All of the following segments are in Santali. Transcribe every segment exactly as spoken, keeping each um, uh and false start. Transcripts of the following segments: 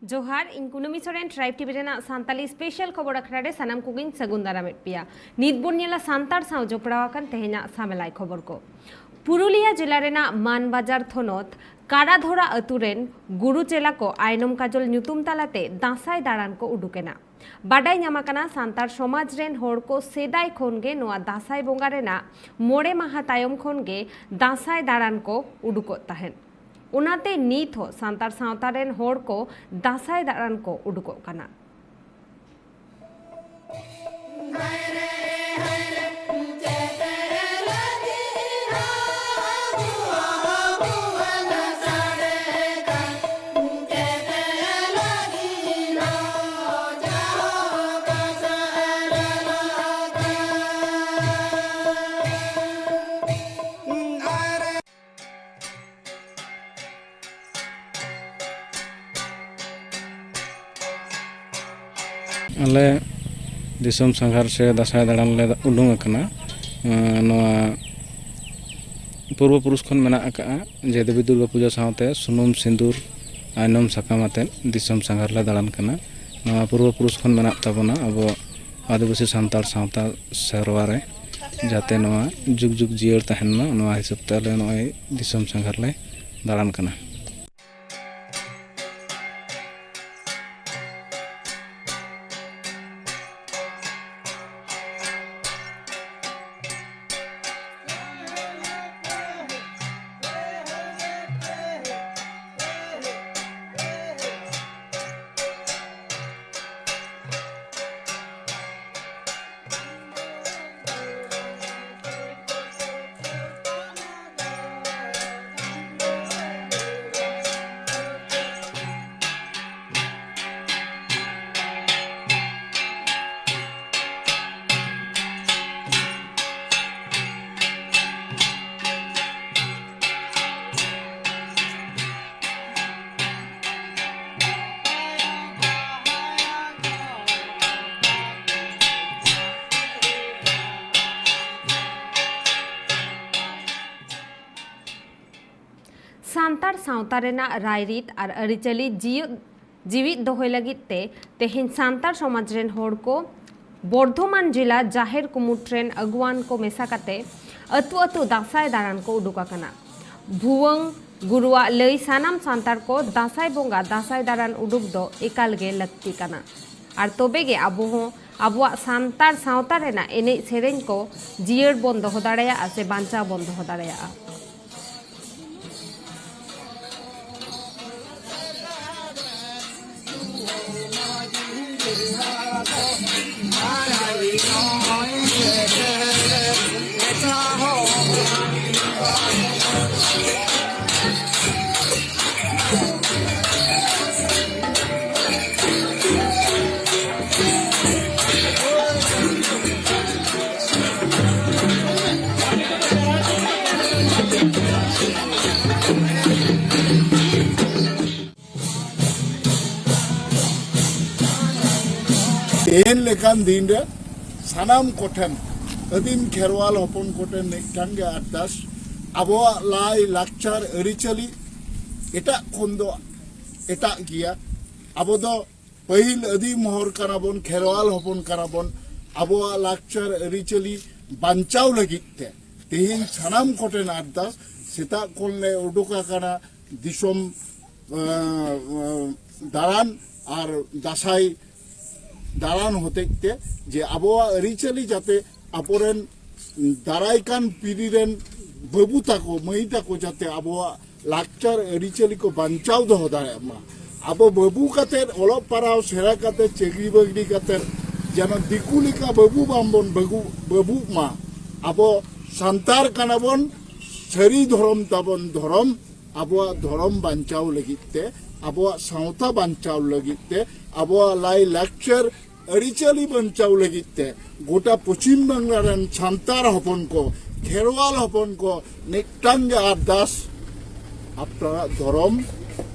ᱡᱚᱦᱟᱨ, ᱤᱧ ᱠᱩᱱᱟᱹᱢᱤ ᱥᱚᱨᱮᱱ, ᱴᱨᱟᱭᱤᱵᱽ ᱴᱤᱵᱷᱤ ᱨᱮᱱᱟᱜ ᱥᱟᱱᱛᱟᱞᱤ ᱥᱯᱮᱥᱟᱞ ᱠᱷᱚᱵᱚᱨ ᱟᱠᱷᱲᱟ ᱨᱮ ᱥᱟᱱᱟᱢ ᱠᱚᱜᱮᱧ ᱥᱟᱹᱜᱩᱱ ᱫᱟᱨᱟᱢᱮᱫ ᱯᱮᱭᱟ᱾ ᱱᱤᱛ ᱵᱚᱱ ᱧᱮᱞᱟ ᱥᱟᱱᱛᱟᱲ ᱥᱟᱶ ᱡᱚᱯᱲᱟᱣ ᱟᱠᱟᱱ ᱛᱮᱦᱮᱧᱟᱜ ᱥᱟᱢᱮᱞᱟᱭ ᱠᱷᱚᱵᱚᱨ ᱠᱚ᱾ ᱯᱩᱨᱩᱞᱤᱭᱟᱹ ᱡᱮᱞᱟ ᱨᱮᱱᱟᱜ ᱢᱟᱱᱵᱟᱡᱟᱨ ᱛᱷᱚᱱᱚᱛ ᱠᱟᱨᱟᱫᱷᱚᱨᱟ ᱟᱹᱛᱩ ᱨᱮᱱ ᱜᱩᱨᱩ ᱪᱮᱞᱟ ᱠᱚ ᱟᱭᱱᱚᱢ ᱠᱟᱡᱚᱞ ᱧᱩᱛᱩᱢ ᱛᱟᱞᱟᱛᱮ ᱫᱟᱸᱥᱟᱭ ᱫᱟᱬᱟᱱ ᱠᱚ ᱩᱰᱩᱠ ᱮᱱᱟ᱾ ᱵᱟᱰᱟᱭ ᱧᱟᱢ ᱟᱠᱟᱱᱟ, ᱥᱟᱱᱛᱟᱲ ᱥᱚᱢᱟᱡᱽ ᱨᱮᱱ ᱦᱚᱲ ᱠᱚ ᱥᱮᱫᱟᱭ ᱠᱷᱚᱱ ᱜᱮ ᱱᱚᱣᱟ ᱫᱟᱸᱥᱟᱭ ᱵᱚᱸᱜᱟ ᱨᱮᱱᱟᱜ ᱢᱚᱬᱮ ᱢᱟᱦᱟ ᱛᱟᱭᱚᱢ ᱠᱷᱚᱱ ᱜᱮ ᱫᱟᱸᱥᱟᱭ ᱫᱟᱬᱟᱱ ᱠᱚ ᱩᱰᱩᱠᱚᱜ ᱛᱟᱦᱮᱸᱫ᱾ ᱚᱱᱟᱛᱮ ᱱᱤᱛ ᱦᱚᱸ ᱥᱟᱱᱛᱟᱲ ᱥᱟᱶᱛᱟ ᱨᱮᱱ ᱦᱚᱲ ᱠᱚ ᱫᱟᱸᱥᱟᱭ ᱫᱟᱬᱟᱱ ᱠᱚ ᱩᱰᱩᱠᱚᱜ ᱠᱟᱱᱟ᱾ ᱟᱞᱮ ᱫᱤᱥᱚᱢ ᱥᱟᱸᱜᱷᱟᱨ ᱥᱮ ᱫᱟᱸᱥᱟᱭ ᱫᱟᱬᱟᱱ ᱞᱮ ᱩᱰᱩᱝ ᱟᱠᱟᱱᱟ᱾ ᱮᱸ, ᱱᱚᱣᱟ ᱯᱩᱨᱵᱚ ᱯᱩᱨᱩᱥ ᱠᱷᱚᱱ ᱢᱮᱱᱟᱜ ᱟᱠᱟᱫᱼᱟ ᱡᱮ ᱫᱮᱵᱤ ᱫᱩᱨᱜᱟ ᱯᱩᱡᱟᱹ ᱥᱟᱶᱛᱮ ᱥᱩᱱᱩᱢ ᱥᱤᱸᱫᱩᱨ ᱟᱭᱱᱚᱢ ᱥᱟᱠᱟᱢ ᱟᱛᱮᱫ ᱫᱤᱥᱚᱢ ᱥᱟᱸᱜᱷᱟᱨ ᱞᱮ ᱫᱟᱬᱟᱱ ᱠᱟᱱᱟ᱾ ᱱᱚᱣᱟ ᱯᱩᱨᱵᱚ ᱯᱩᱨᱩᱥ ᱠᱷᱚᱱ ᱢᱮᱱᱟᱜ ᱛᱟᱵᱚᱱᱟ ᱟᱵᱚ ᱟᱹᱫᱤᱵᱟᱹᱥᱤ ᱥᱟᱱᱛᱟᱲ ᱥᱟᱶᱛᱟ ᱥᱮᱨᱣᱟ ᱨᱮ, ᱡᱟᱛᱮ ᱱᱚᱣᱟ ᱡᱩᱜᱽ ᱡᱩᱜᱽ ᱡᱤᱭᱟᱹᱲ ᱛᱟᱦᱮᱱ ᱢᱟ, ᱱᱚᱣᱟ ᱦᱤᱥᱟᱹᱵ ᱛᱮ ᱟᱞᱮ ᱱᱚᱜᱼᱚᱭ ᱫᱤᱥᱚᱢ ᱥᱟᱸᱜᱷᱟᱨ ᱞᱮ ᱫᱟᱬᱟᱱ ᱠᱟᱱᱟ᱾ ᱥᱟᱱᱛᱟᱲ ᱥᱟᱶᱛᱟ ᱨᱮᱱᱟᱜ ᱨᱟᱭᱨᱤᱛ ᱟᱨ ᱟᱹᱨᱤᱪᱟᱹᱞᱤ ᱡᱤᱭᱟᱹᱫ ᱡᱤᱣᱤᱫ ᱫᱚᱦᱚᱭ ᱞᱟᱹᱜᱤᱫ ᱛᱮ ᱛᱮᱦᱮᱧ ᱥᱟᱱᱛᱟᱲ ᱥᱚᱢᱟᱡᱽ ᱨᱮᱱ ᱦᱚᱲ ᱠᱚ ᱵᱚᱨᱫᱷᱚᱢᱟᱱ ᱡᱤᱞᱟ ᱡᱟᱦᱮᱨ ᱠᱩᱢᱩᱴ ᱨᱮᱱ ᱟᱹᱜᱩᱣᱟᱱ ᱠᱚ ᱢᱮᱥᱟ ᱠᱟᱛᱮ ᱟᱹᱛᱩ ᱟᱹᱛᱩ ᱫᱟᱸᱥᱟᱭ ᱫᱟᱬᱟᱱ ᱠᱚ ᱩᱰᱩᱠ ᱟᱠᱟᱱᱟ᱾ ᱵᱷᱩᱣᱟᱹᱝ ᱜᱩᱨᱩᱣᱟᱜ ᱞᱟᱹᱭ ᱥᱟᱱᱟᱢ ᱥᱟᱱᱛᱟᱲ ᱠᱚ ᱫᱟᱸᱥᱟᱭ ᱵᱚᱸᱜᱟ ᱫᱟᱸᱥᱟᱭ ᱫᱟᱬᱟᱱ ᱩᱰᱩᱠ ᱫᱚ ᱮᱠᱟᱞ ᱜᱮ ᱞᱟᱹᱠᱛᱤ ᱠᱟᱱᱟ᱾ ᱟᱨ ᱛᱚᱵᱮ ᱜᱮ ᱟᱵᱚ ᱦᱚᱸ ᱟᱵᱚᱣᱟᱜ ᱥᱟᱱᱛᱟᱲ ᱥᱟᱶᱛᱟ ᱨᱮᱱᱟᱜ ᱮᱱᱮᱡ ᱥᱮᱨᱮᱧ ᱠᱚ ᱡᱤᱭᱟᱹᱲ ᱵᱚᱱ ᱫᱚᱦᱚ ᱫᱟᱲᱮᱭᱟᱜᱼᱟ ᱥᱮ ᱵᱟᱧᱪᱟᱣ ᱵᱚᱱ ᱫᱚᱦᱚ ᱫᱟᱲᱮᱭᱟᱜᱼᱟ᱾ ᱛᱮᱦᱮᱧ ᱞᱮᱠᱟᱱ ᱫᱤᱱ ᱨᱮ ᱥᱟᱱᱟᱢ ᱠᱚᱴᱷᱮᱱ, ᱟᱹᱫᱤᱢ ᱠᱷᱮᱨᱣᱟᱞ ᱦᱚᱯᱚᱱ ᱠᱚᱴᱷᱮᱱ ᱢᱤᱫᱴᱟᱝ ᱜᱮ ᱟᱨᱫᱟᱥ, ᱟᱵᱚᱣᱟᱜ ᱞᱟᱭ ᱞᱟᱠᱪᱟᱨ ᱟᱹᱨᱤᱪᱟᱹᱞᱤ ᱮᱴᱟᱜ ᱠᱷᱚᱱ ᱫᱚ ᱮᱴᱟᱜ ᱜᱮᱭᱟ᱾ ᱟᱵᱚ ᱫᱚ ᱯᱟᱹᱦᱤᱞ ᱟᱹᱫᱤᱢ ᱦᱚᱲ ᱠᱟᱱᱟ ᱵᱚᱱ, ᱠᱷᱮᱨᱣᱟᱞ ᱦᱚᱯᱚᱱ ᱠᱟᱱᱟ ᱵᱚᱱ᱾ ᱟᱵᱚᱣᱟᱜ ᱞᱟᱠᱪᱟᱨ ᱟᱹᱨᱤᱪᱟᱹᱞᱤ ᱵᱟᱧᱪᱟᱣ ᱞᱟᱹᱜᱤᱫ ᱛᱮ ᱛᱮᱦᱮᱧ ᱥᱟᱱᱟᱢ ᱠᱚᱴᱷᱮᱱ ᱟᱨᱫᱟᱥ, ᱥᱮᱛᱟᱜ ᱠᱷᱚᱱ ᱞᱮ ᱩᱰᱩᱠ ᱟᱠᱟᱱᱟ ᱫᱤᱥᱚᱢ, ᱮᱸ, ᱮᱸ, ᱫᱟᱬᱟᱱ ᱟᱨ ᱫᱟᱸᱥᱟᱭ ᱫᱟᱬᱟᱱ ᱦᱚᱛᱮᱡ ᱛᱮ, ᱡᱮ ᱟᱵᱚᱣᱟᱜ ᱟᱹᱨᱤᱪᱟᱹᱞᱤ ᱡᱟᱛᱮ ᱟᱵᱚᱨᱮᱱ ᱫᱟᱨᱟᱭ ᱠᱟᱱ ᱯᱤᱲᱦᱤ ᱨᱮᱱ ᱵᱟᱹᱵᱩ ᱛᱟᱠᱚ, ᱢᱟᱹᱭ ᱛᱟᱠᱚ ᱡᱟᱛᱮ ᱟᱵᱚᱣᱟᱜ ᱞᱟᱠᱪᱟᱨ ᱟᱹᱨᱤᱪᱟᱹᱞᱤ ᱠᱚ ᱵᱟᱧᱪᱟᱣ ᱫᱚᱦᱚ ᱫᱟᱲᱮᱭᱟᱜ ᱢᱟ᱾ ᱟᱵᱚ ᱵᱟᱹᱵᱩ ᱠᱟᱛᱮᱫ, ᱚᱞᱚᱜ ᱯᱟᱲᱦᱟᱣ ᱥᱮᱬᱟ ᱠᱟᱛᱮᱫ, ᱪᱟᱹᱠᱨᱤ ᱵᱟᱹᱠᱨᱤ ᱠᱟᱛᱮᱫ ᱡᱮᱱᱚ ᱫᱤᱠᱩ ᱞᱮᱠᱟ ᱵᱟᱹᱵᱩ ᱵᱟᱝᱵᱚᱱ ᱵᱟᱹᱜᱩ-, ᱵᱟᱹᱵᱩᱜ ᱢᱟ᱾ ᱟᱵᱚ ᱥᱟᱱᱛᱟᱲ ᱠᱟᱱᱟ ᱵᱚᱱ, ᱥᱟᱹᱨᱤ ᱫᱷᱚᱨᱚᱢ ᱛᱟᱵᱚᱱ ᱫᱷᱚᱨᱚᱢ, ᱟᱵᱚᱣᱟᱜ ᱫᱷᱚᱨᱚᱢ ᱵᱟᱧᱪᱟᱣ ᱞᱟᱹᱜᱤᱫ ᱛᱮ, ᱟᱵᱚᱣᱟᱜ ᱥᱟᱶᱛᱟ ᱵᱟᱧᱪᱟᱣ ᱞᱟᱹᱜᱤᱫ ᱛᱮ, ᱟᱵᱚᱣᱟᱜ ᱞᱟᱭ ᱞᱟᱠᱪᱟᱨ ᱟᱹᱨᱤᱪᱟᱹᱞᱤ ᱵᱟᱧᱪᱟᱣ ᱞᱟᱹᱜᱤᱫ ᱛᱮ ᱜᱚᱴᱟ ᱯᱚᱪᱷᱤᱢ ᱵᱟᱝᱞᱟ ᱨᱮᱱ ᱥᱟᱱᱛᱟᱲ ᱦᱚᱯᱚᱱ ᱠᱚ, ᱠᱷᱮᱨᱣᱟᱞ ᱦᱚᱯᱚᱱ ᱠᱚ ᱢᱤᱫᱴᱟᱝ ᱜᱮ ᱟᱨᱫᱟᱥ, ᱟᱯᱱᱟᱨᱟᱜ ᱫᱷᱚᱨᱚᱢ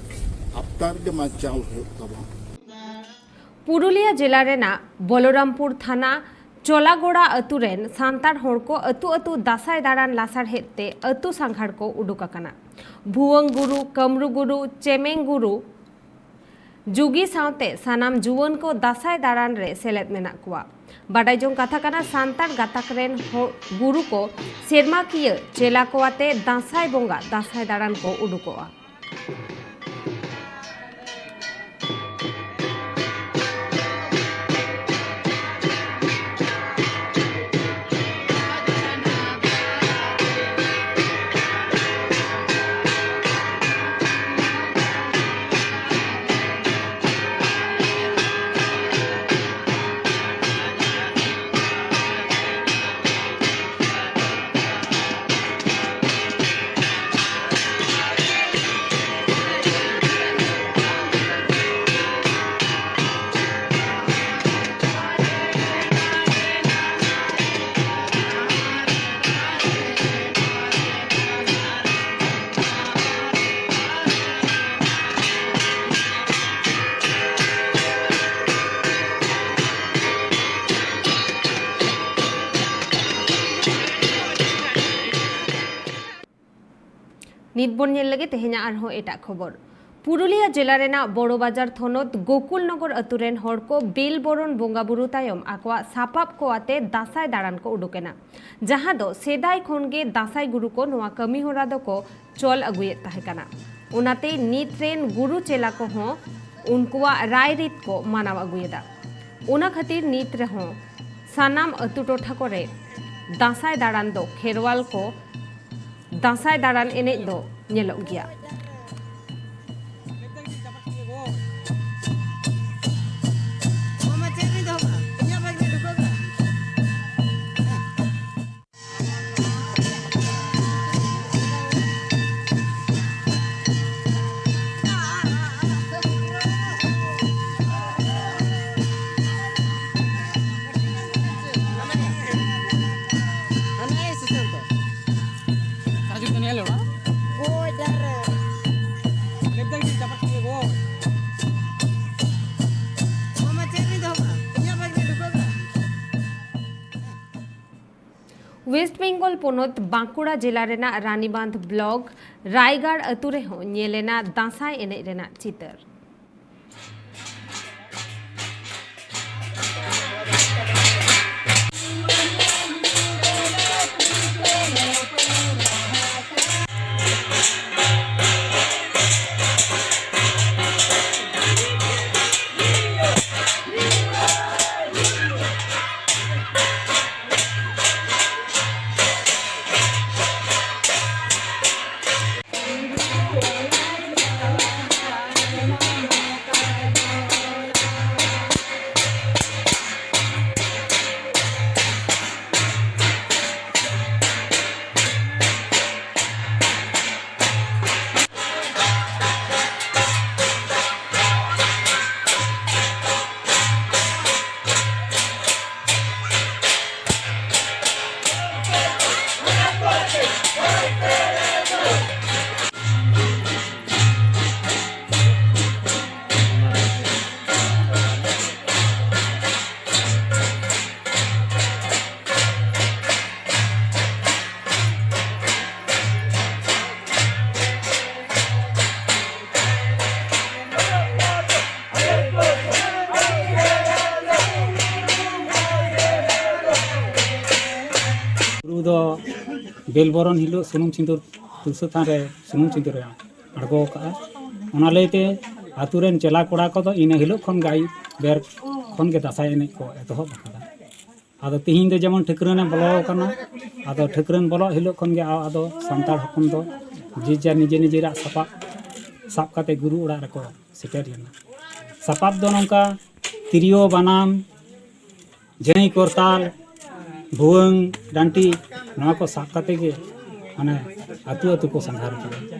ᱟᱯᱱᱟᱨ ᱜᱮ ᱵᱟᱧᱪᱟᱣ ᱦᱩᱭᱩᱜ ᱛᱟᱵᱚᱱᱟ᱾ ᱯᱩᱨᱩᱞᱤᱭᱟᱹ ᱡᱮᱞᱟ ᱨᱮᱱᱟᱜ ᱵᱚᱞᱚᱨᱟᱢᱯᱩᱨ ᱛᱷᱟᱱᱟ ᱪᱚᱞᱟᱜᱚᱲᱟ ᱟᱹᱛᱩ ᱨᱮᱱ ᱥᱟᱱᱛᱟᱲ ᱦᱚᱲ ᱠᱚ ᱟᱹᱛᱩ ᱟᱹᱛᱩ ᱫᱟᱸᱥᱟᱭ ᱫᱟᱬᱟᱱ ᱞᱟᱥᱟᱲᱦᱮᱫ ᱛᱮ ᱟᱹᱛᱩ ᱥᱟᱸᱜᱷᱟᱨ ᱠᱚ ᱩᱰᱩᱠ ᱟᱠᱟᱱᱟ᱾ ᱵᱷᱩᱣᱟᱹᱝ ᱜᱩᱨᱩ, ᱠᱟᱹᱢᱨᱩ ᱜᱩᱨᱩ, ᱪᱮᱢᱮᱝ ᱜᱩᱨᱩ, ᱡᱩᱜᱤ ᱥᱟᱶᱛᱮ ᱥᱟᱱᱟᱢ ᱡᱩᱣᱟᱹᱱ ᱠᱚ ᱫᱟᱸᱥᱟᱭ ᱫᱟᱬᱟᱱ ᱨᱮ ᱥᱮᱞᱮᱫ ᱢᱮᱱᱟᱜ ᱠᱚᱣᱟ᱾ ᱵᱟᱰᱟᱭ ᱡᱚᱝ ᱠᱟᱛᱷᱟ ᱠᱟᱱᱟ, ᱥᱟᱱᱛᱟᱲ ᱜᱟᱛᱟᱠ ᱨᱮᱱ ᱦᱚ-, ᱜᱩᱨᱩ ᱠᱚ ᱥᱮᱨᱢᱟᱠᱤᱭᱟᱹ ᱪᱮᱞᱟ ᱠᱚ ᱟᱛᱮ ᱫᱟᱸᱥᱟᱭ ᱵᱚᱸᱜᱟ ᱫᱟᱸᱥᱟᱭ ᱫᱟᱬᱟᱱ ᱠᱚ ᱩᱰᱩᱠᱚᱜᱼᱟ᱾ ᱱᱤᱛ ᱵᱚᱱ ᱧᱮᱞ ᱞᱮᱜᱮ ᱛᱮᱦᱮᱧᱟᱜ ᱟᱨᱦᱚᱸ ᱮᱴᱟᱜ ᱠᱷᱚᱵᱚᱨ᱾ ᱯᱩᱨᱩᱞᱤᱭᱟᱹ ᱡᱮᱞᱟ ᱨᱮᱱᱟᱜ ᱵᱚᱲᱚ ᱵᱟᱡᱟᱨ ᱛᱷᱚᱱᱚᱛ ᱜᱳᱠᱩᱞᱱᱚᱜᱚᱨ ᱟᱹᱛᱩ ᱨᱮᱱ ᱦᱚᱲ ᱠᱚ ᱵᱮᱞ ᱵᱚᱨᱚᱱ ᱵᱚᱸᱜᱟ ᱵᱩᱨᱩ ᱛᱟᱭᱚᱢ ᱟᱠᱚᱣᱟᱜ ᱥᱟᱯᱟᱵ ᱠᱚ ᱟᱛᱮ ᱫᱟᱸᱥᱟᱭ ᱫᱟᱬᱟᱱ ᱠᱚ ᱩᱰᱩᱠ ᱮᱱᱟ, ᱡᱟᱦᱟᱸ ᱫᱚ ᱥᱮᱫᱟᱭ ᱠᱷᱚᱱ ᱜᱮ ᱫᱟᱸᱥᱟᱭ ᱜᱩᱨᱩ ᱠᱚ ᱱᱚᱣᱟ ᱠᱟᱹᱢᱤ ᱦᱚᱨᱟ ᱫᱚᱠᱚ ᱪᱚᱞ ᱟᱹᱜᱩᱭᱮᱫ ᱛᱟᱦᱮᱸ ᱠᱟᱱᱟ᱾ ᱚᱱᱟᱛᱮ ᱱᱤᱛ ᱨᱮᱱ ᱜᱩᱨᱩ ᱪᱮᱞᱟ ᱠᱚᱦᱚᱸ ᱩᱱᱠᱩᱣᱟᱜ ᱨᱟᱭ ᱨᱤᱛ ᱠᱚ ᱢᱟᱱᱟᱣ ᱟᱹᱜᱩᱭᱮᱫᱟ᱾ ᱚᱱᱟ ᱠᱷᱟᱹᱛᱤᱨ ᱱᱤᱛ ᱨᱮᱦᱚᱸ ᱥᱟᱱᱟᱢ ᱟᱹᱛᱩ ᱴᱚᱴᱷᱟ ᱠᱚᱨᱮ ᱫᱟᱸᱥᱟᱭ ᱫᱟᱬᱟᱱ ᱫᱚ ᱠᱷᱮᱨᱣᱟᱞ ᱠᱚ ᱫᱟᱸᱥᱟᱭ ᱫᱟᱬᱟᱱ ᱮᱱᱮᱡ ᱫᱚ ᱧᱮᱞᱚᱜ ᱜᱮᱭᱟ᱾ ᱳᱭᱮᱥᱴ ᱵᱮᱝᱜᱚᱞ ᱯᱚᱱᱚᱛ ᱵᱟᱸᱠᱩᱲᱟ ᱡᱮᱞᱟ ᱨᱮᱱᱟᱜ ᱨᱟᱱᱤᱵᱟᱸᱫᱷ ᱵᱞᱚᱠ ᱨᱟᱭᱜᱟᱲ ᱟᱹᱛᱩ ᱨᱮᱦᱚᱸ ᱧᱮᱞ ᱮᱱᱟ ᱫᱟᱸᱥᱟᱭ ᱮᱱᱮᱡ ᱨᱮᱱᱟᱜ ᱪᱤᱛᱟᱹᱨ᱾ ᱜᱩᱨᱩ ᱫᱚ ᱵᱮᱞ ᱵᱚᱨᱚᱱ ᱦᱤᱞᱳᱜ ᱥᱩᱱᱩᱢ ᱥᱤᱸᱫᱩᱨ, ᱛᱩᱞᱥᱤ ᱛᱷᱟᱱ ᱨᱮ ᱥᱩᱱᱩᱢ ᱥᱤᱸᱫᱩᱨ ᱮ ᱟᱬᱜᱚ ᱟᱠᱟᱫᱼᱟ᱾ ᱚᱱᱟ ᱞᱟᱹᱭᱛᱮ ᱟᱛᱳ ᱨᱮᱱ ᱪᱮᱞᱟ ᱠᱚᱲᱟ ᱠᱚᱫᱚ ᱤᱱᱟᱹ ᱦᱤᱞᱳᱜ ᱠᱷᱚᱱ ᱜᱮ ᱟᱹᱭᱩᱵ ᱵᱮᱨ ᱠᱷᱚᱱ ᱜᱮ ᱫᱟᱸᱥᱟᱭ ᱮᱱᱮᱡ ᱠᱚ ᱮᱛᱚᱦᱚᱵ ᱟᱠᱟᱫᱟ᱾ ᱟᱫᱚ ᱛᱤᱦᱤᱧ ᱫᱚ ᱡᱮᱢᱚᱱ ᱴᱷᱟᱹᱠᱨᱟᱹᱱᱮ ᱵᱚᱞᱚ ᱟᱠᱟᱱᱟ, ᱟᱫᱚ ᱴᱷᱟᱹᱠᱨᱟᱹᱱ ᱵᱚᱞᱚᱜ ᱦᱤᱞᱳᱜ ᱠᱷᱚᱱ ᱜᱮ ᱟ-, ᱟᱫᱚ ᱥᱟᱱᱛᱟᱲ ᱦᱚᱯᱚᱱ ᱫᱚ ᱡᱮ ᱡᱟᱨ ᱱᱤᱡᱮ ᱱᱤᱡᱮᱨᱟᱜ ᱥᱟᱯᱟᱵ ᱥᱟᱵ ᱠᱟᱛᱮ ᱜᱩᱨᱩ ᱚᱲᱟᱜ ᱨᱮᱠᱚ ᱥᱮᱴᱮᱨ ᱞᱮᱱᱟ᱾ ᱥᱟᱯᱟᱵ ᱫᱚ ᱱᱚᱝᱠᱟ ᱛᱤᱨᱭᱳ, ᱵᱟᱱᱟᱢ, ᱡᱷᱟᱹᱭ, ᱠᱚᱨᱛᱟᱞ, ᱵᱷᱩᱣᱟᱹᱝ, ᱰᱟᱱᱴᱤ, ᱱᱚᱣᱟ ᱠᱚ ᱥᱟᱵ ᱠᱟᱛᱮ ᱜᱮ ᱢᱟᱱᱮ ᱟᱹᱛᱩ ᱟᱹᱛᱩ ᱠᱚ ᱥᱟᱸᱜᱷᱟᱨ ᱠᱟᱱᱟ᱾